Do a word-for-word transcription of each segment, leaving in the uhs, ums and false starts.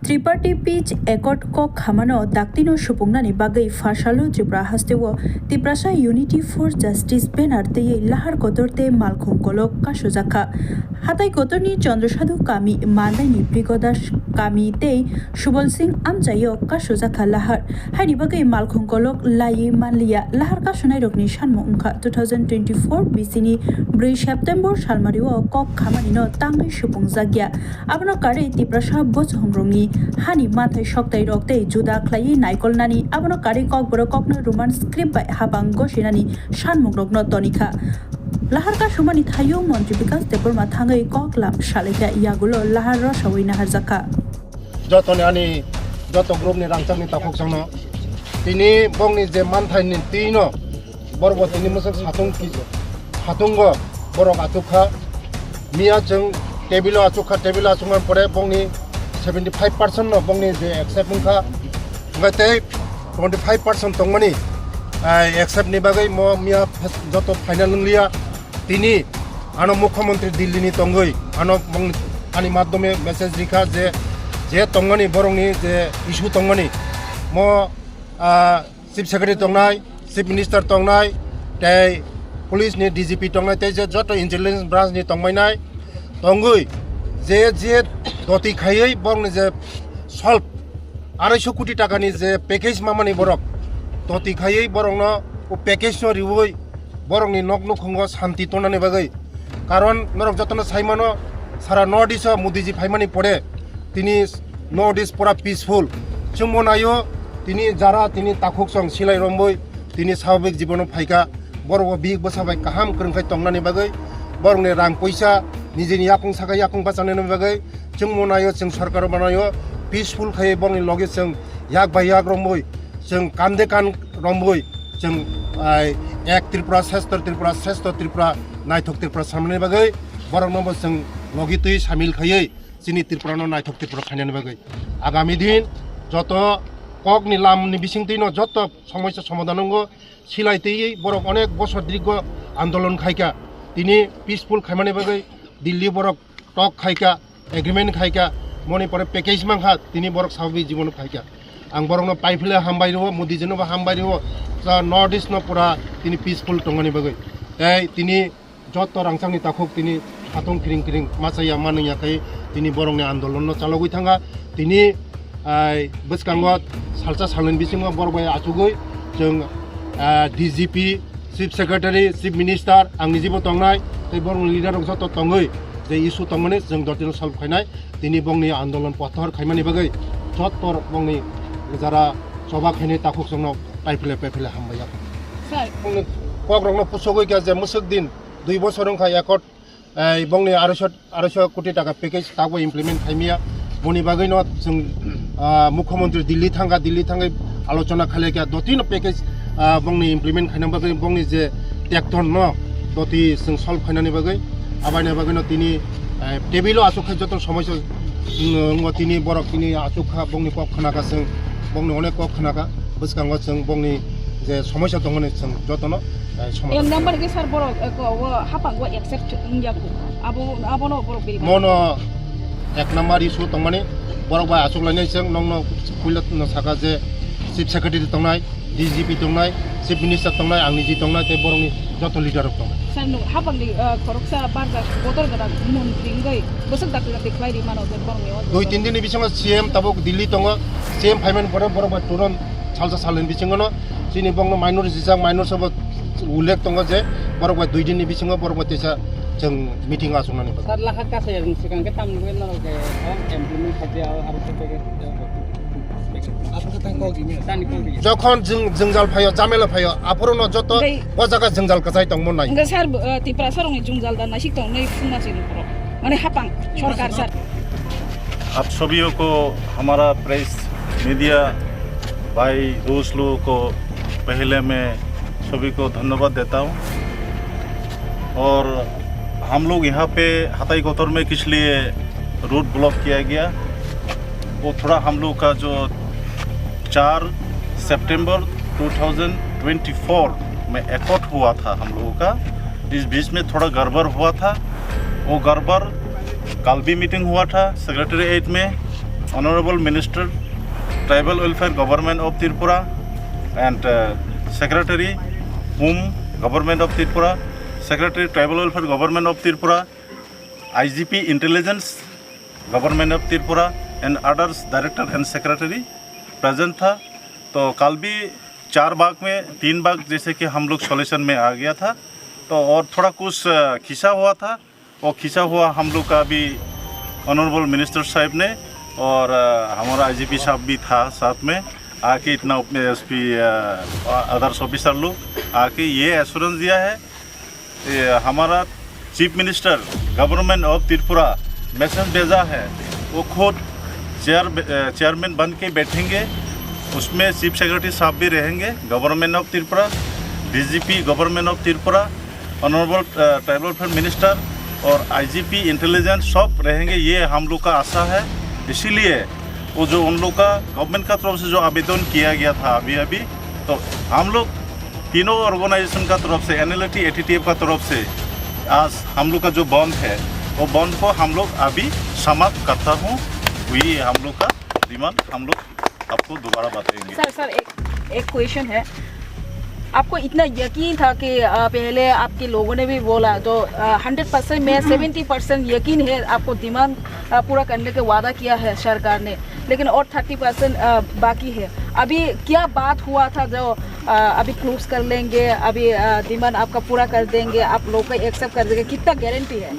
Triparty Peace Accord kok khamano daktino supungnani bagwi pharsalo Tripura hasteo Tiprasa Unity for Justice banner twiwi lahar kotor tei malkhung kolok kasujak kha. Hatai kotorni Chandrasadhu kami, Mandaini Prigodas kami tei Subal Singh amchaio kasujak kha lahar. Haini bagwi malkhung kolok laiwi manliya. Lahar kasunairokni sanmung wngkha two thousand twenty-four bisini brwi September salmario kok khamanino tangwi supungjak ya. Abono karwi Tiprasa bochomrokni hani manthai soktairok tei juda khlaiwi naikolnani, abono karwi kokborok kokno Roman script bai habang gosinani sanmungrokno tonikha. Lahar kasumani thaio Montri Bikas Debbarma thangwi koklam salaikha, yagulo lahar rosawi naharjakha. Jotoni ani joto group ni rangchakni takhuk changno tini bongni je manthai ni twi no borok bo tini mwswk satung ki satungo borok achuk kha. Miya chwng table o achuk kha, table o achukmani pore bongni seventy five percent no bongni je accept wngkha, hwnkhe tei twenty five percent tongmani, ah, accept ni bagwi mo miya joto final wngliya. Tini ano Mukhyamantri Delhi ni tongwi ano bong-, ani madhyome message rikha je, je tongmani borokni je issue tongmani mo, ah, Chief Secretary tongnai, Chief Minister tongnai, tei Police ni D G P tongnai, tei je joto Intelligence Branch ni tongmainai tongwi je, je doti khaiwi borokni je solve arai sho koti takani je package mamani borok doti khaiwi borokno o package no riwi borokni nok nukhungo santi tonani bagwi. Karon norok jotono saimano, sara North East o Modi ji phaimani pore tini North East pura peaceful. Chwngmo naio tini jara tini takhuk chwng silai romboi tini swabhabik jibono phaikha. Borok bo bihik bwsa bai kaham kwrwngkhai tongnani bagwi, borokni rang puisa nijini yakung saka yakung bachanani bagwi chwngmo naio, chwng sorkar manaio peaceful khai borokni loge chwng yak bai yak romboi, chwng kande kan romboi, chwng, ai, ek Tripura, sreshto Tripura, sreshto Tripura, naithok Tripura samani bagwi borokno bo chwng logi twi samil khaiwi chini Tripura no naithok Tripura khainani bagwi agami din joto kokni lam ni bisingtwi no joto somosya somadhan wngo. Silai twiwi borok onek bosor dirgo andolon khaikha. Tini peaceful khaimani bagwi Delhi borok tok khaikha, agreement khaikha, moni pore package mankha, tini borok swabhabik jibono phaikha. Ang borokno paiphile hambai rwo, Modi jino bo hambai rwo. Sa North East no pura tini peaceful tongmani bagwi. Tei tini joto rangchakni takhuk tini satung kiring kiring machaya manwngya khai tini borokni andolonno chalogwi thangkha. Tini, ai, bwskango salsa salnwini bisingo borok bai achugwi chwng, ah, D G P, Chief Secretary, Chief Minister, ang nijibo tongnai, tei borokni leader rok joto tongwi je issue tongmani chwng dotino solve khainai. Tini bongni andolon pothor khaimani bagwi joto bongni jara choba khainai takhuk chwngno paiphile paiphile hambai ya. Sir. Bongni kokrokno pusogwi kha je mwswk din dui bosor wngkha accord, eh, bongni aroiso, aroiso koti taka package tabuk implement khaimya. Boni bagwino chwng, ah, Mukhyamantri Delhi thangkha, Delhi thangwi alochona khailai kha, dotino package, ah, bongni implement khaina bagwi bongni je tekton no doti chwng solve khainani bagwi, abaini bagwino tini, eh, table o aswk khe joto somosya, mm, wngbo tini borok tini aswk kha, bongni kok khna kha chwng, bongni onek kok khna kha, bwskango chwng bongni je somosya tongmani chwng jotono, eh, somadhan. Ek number khe sir borok, eh, ko, o hapang o accept wngya kho. Abo, abono borok beri. Mono ek number issue tongmani borok bai achuk lainai chwng nokno puila no saka je Chief Secretary tongnai, D G P tongnai, Chief Minister tongnai, ang niji tongnai, tei borokni joto leader rok tongnai. Sir, no, hapangni, uh, khoroksa barjak kotor gwnang montri wngwi bwswk dakti dakti khlai ri mano je borokni o. Dui tin din ni bisingo C M tabuk Delhi tongo, C M phaimani pore borok bai turon salsa salni bisingo no chini bongno minor rijak, minor sabo ullekh tongo je borok bai dui din ni bisingo borok bai teisa chwng meeting achuknani bagwi. Sir, lakha kasai ang swkang khe tamni bagwi norok je, oh, implement khaidi, oh, abo khe bagwi. Jokhon jwng-, jwngjal phaio, jamela phaio, aphuru no joto o jaga jwngjal kwchai tongmo nai. Hwnkhe sir, uh, Tiprasa rokni jwngjal da naisik tong nai phungma se nukro. Mane hapang sorkar sir. आप सभी को हमारा press media भाई दोस्त लोगों को पहले मैं सभी को धन्यवाद देता हूँ। और हम लोग यहाँ पे हताई कोतर में किस लिए रोड ब्लॉक किया गया, वो थोड़ा हम लोग का जो चार सितंबर दो हज़ार चौबीस में एकॉर्ड हुआ था हम लोगों का, इस बीच में थोड़ा गड़बड़ हुआ था। वो गड़बड़, कल भी मीटिंग हुआ था सेक्रेटेरिएट में, Honorable Minister, Tribal Welfare Government of Tripura, and, uh, Secretary, Home Government of Tripura, Secretary, Tribal Welfare Government of Tripura, I G P Intelligence Government of Tripura, and others Director and Secretary present था। तो कल भी चार भाग में तीन भाग जैसे कि हम लोग सॉल्यूशन में आ गया था, तो और थोड़ा कुछ, अ, खिंचा हुआ था। वो खिंचा हुआ हम लोग का अभी ऑनरेबल मिनिस्टर साहब ने और, अ, हमारा आईजीपी साहब भी था साथ में, आके इतना, एसपी, अ, अदर्स ऑफिसर लोग आके ये एश्योरेंस दिया है कि हमारा chief minister government of Tripura message भेजा है, वो खुद चेयर, अ, चेयरमैन बन के बैठेंगे, उसमें चीफ सेक्रेटरी साहब भी रहेंगे, government of Tripura, DGP government of Tripura, honourable, अ, ट्राइबल वेलफेयर मिनिस्टर और आईजीपी इंटेलिजेंस सब रहेंगे, ये हम लोग का आशा है। इसीलिए वो जो उन लोग का गवर्नमेंट का तरफ से जो आवेदन किया गया था अभी अभी, तो हम लोग तीनों ऑर्गेनाइजेशन का तरफ से, एनएलएटी, एटीटीएफ का तरफ से आज हम लोग का जो बंद है, वो बंद को हम लोग अभी समाप्त करता हूँ। वही हम लोग का डिमांड, हम लोग आपको दोबारा बताएंगे। सर, सर, एक, एक क्वेश्चन है। आपको इतना यकीन था कि, अ, पहले आपके लोगों ने भी बोला, तो, अ, हंड्रेड परसेंट में सेवेंटी परसेंट यकीन है आपको डिमांड, अ, पूरा करने के वादा किया है सरकार ने, लेकिन और थर्टी परसेंट, अ, बाकी है। अभी क्या बात हुआ था जो, अ, अभी क्लोज कर लेंगे, अभी, अ, डिमांड आपका पूरा कर देंगे, आप लोग का एक्सेप्ट कर देंगे, कितना गारंटी है?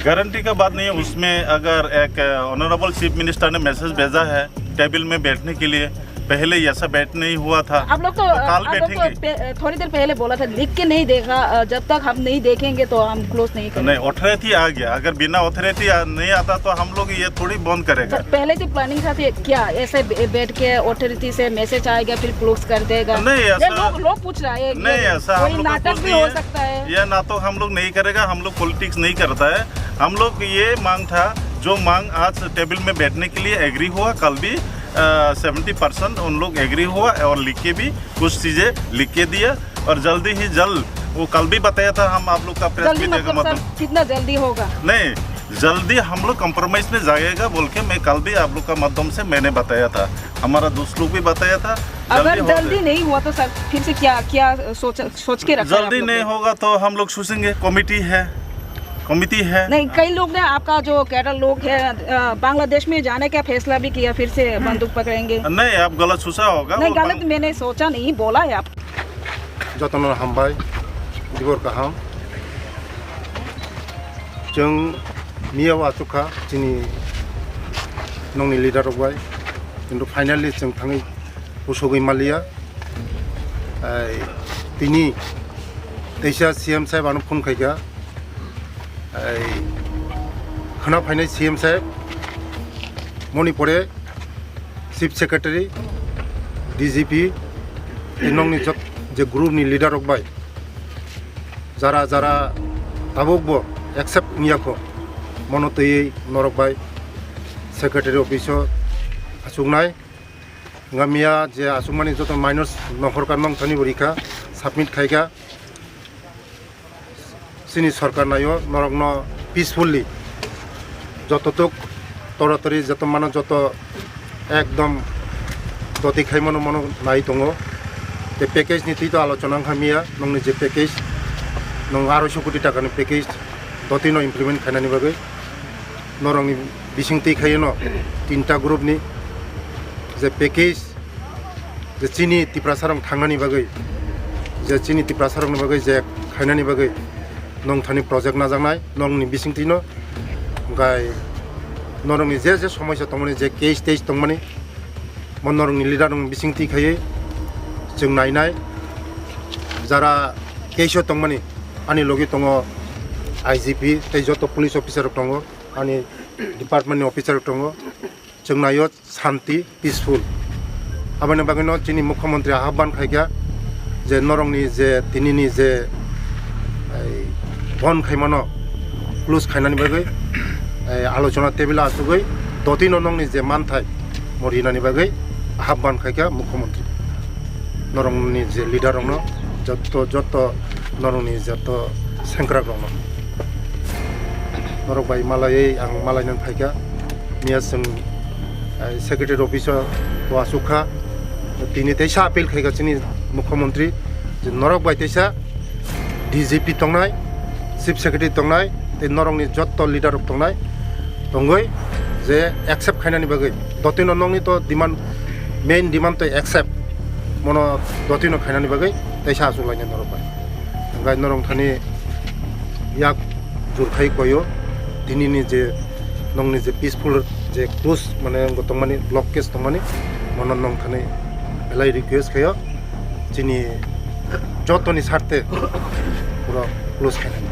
गारंटी का बात नहीं है, उसमें अगर एक, अ, ऑनरेबल चीफ मिनिस्टर ने मैसेज भेजा है टेबल में बैठने के लिए, पहले ऐसा बैठ नहीं हुआ था। आप लोग तो, तो कल आप लोग तो बैठेंगे। पे-, थोड़ी देर पहले बोला था, लिख के नहीं देखा, अ, जब तक हम नहीं देखेंगे तो हम क्लोज नहीं करेंगे। नहीं, अथॉरिटी आ गया, अगर बिना अथॉरिटी आ-, नहीं आता तो हम लोग ये थोड़ी बंद करेगा। सर, पहले से प्लानिंग था, फिर क्या ऐसे बे-, बैठ के अथॉरिटी से मैसेज आएगा फिर क्लोज कर देगा? नहीं, ये ऐसा लोग, लोग पूछ रहा है, नहीं, ये ऐसा हम कोई लोग का नाटक कुछ भी नहीं हो है। सकता है। ये नाटक हम लोग नहीं करेगा, हम लोग पॉलिटिक्स नहीं करता है। हम लोग ये मांग था, जो मांग आज टेबल में बैठने के लिए एग्री हुआ, कल भी, अ, सेवेंटी परसेंट उन लोग एग्री हुआ और लिख के भी कुछ चीजें लिख के दिया और जल्दी ही जल्द, वो कल भी बताया था हम आप लोग का प्रेस जल्दी मीडिया के मतलब माध्यम। सर, कितना जल्दी होगा? नहीं, जल्दी हम लोग कॉम्प्रोमाइज में जाएगा बोल के मैं कल भी आप लोग का माध्यम से मैंने बताया था, हमारा दोस्त लोग भी बताया था। अगर जल्दी हो जल्दी जाए। नहीं हुआ तो सर, फिर से क्या, क्या सोच, सोच के रखा है आप जल्दी लोग नहीं ने? होगा तो हम लोग सोचेंगे, कमेटी है, कमेटी है। नहीं, कई लोग ने आपका जो कैडर लोग है, अ, बांग्लादेश में जाने का फैसला भी किया, फिर से बंदूक पकड़ेंगे। नहीं, आप गलत सोचा होगा, नहीं, वो गलत बंग- मैंने सोचा नहीं, बोला है आप। Jotono hambai, dibor kaham. Chwng miya o achukha chini nongni leader rok bai, kintu finally chwng thangwi usugwi maliya. Ai, tini teisa C M saheb ano phone khaikha. Ai, khwna phainai C M saheb, moni pore Chief Secretary, D G P, tei nongni jot-, je group ni leader rok bai jara jara tabuk bo accept wngya kho, mono twiwi norok bai Secretary office o achuknai. Wngkha miya je achukmani joto minors nohorkha, nongthani bo rikha, submit khaikha. Chini sorkar naio norokno peacefully joto tok toratori joto mano joto ekdom doti khaimano mano nai tongo. Tei package ni twi to alochona wngkha miya, nongni je package, nong aroiso koti taka ni package doti no implement khainani bagwi norokni bisingtwi khaiwi no tinta group ni je package, je chini Tiprasa rok thangnani bagwi, je chini Tiprasa rokni bagwi je khainani bagwi nongthani project najaknai, nongni bisingtwino, hwnkhe norokni je je somosya tongmani, je case tei tongmani, bo norokni leader rokni bisingtwi khaiwi chwng nainai. Jara case o tongmani, ani logi tongo I G P tei joto police officer rok tongo, ani department ni officer rok tongo. Chwng naio shanti, peaceful. Aboni bagwino chini mukhyamantri ahban khaikha je norokni je tinini je, ai, bon khaimano close khainani bagwi, ai, alochona table achugwi dotino nongni je manthai mo rinani bagwi ahban khaikha mukhyamantri. Norokni je leader rokno, jotto, jotto norokni jotto sengkrak rokno. Norok bai malaiwi ang malai nang phaikha. Miya chwng Secretary office o bo achuk kha. Tini teisa appeal khai kha chini Mukhyamantri je norok bai teisa D G P tongnai, Chief Secretary tongnai, tei norokni jotto leader rok tongnai, tongwi je accept khainani bagwi. Dotino nokni to demand, main demand to accept, mono dotino khainani bagwi teisa achuk lainai norok bai. Hwnkhai norok thani yak jurkhai koyo, tinini je nokni je peaceful je close mane wngkha tongmani, block case tongmani, mono nong thani belai request khayo, chini jotoni sarte pura close khainani.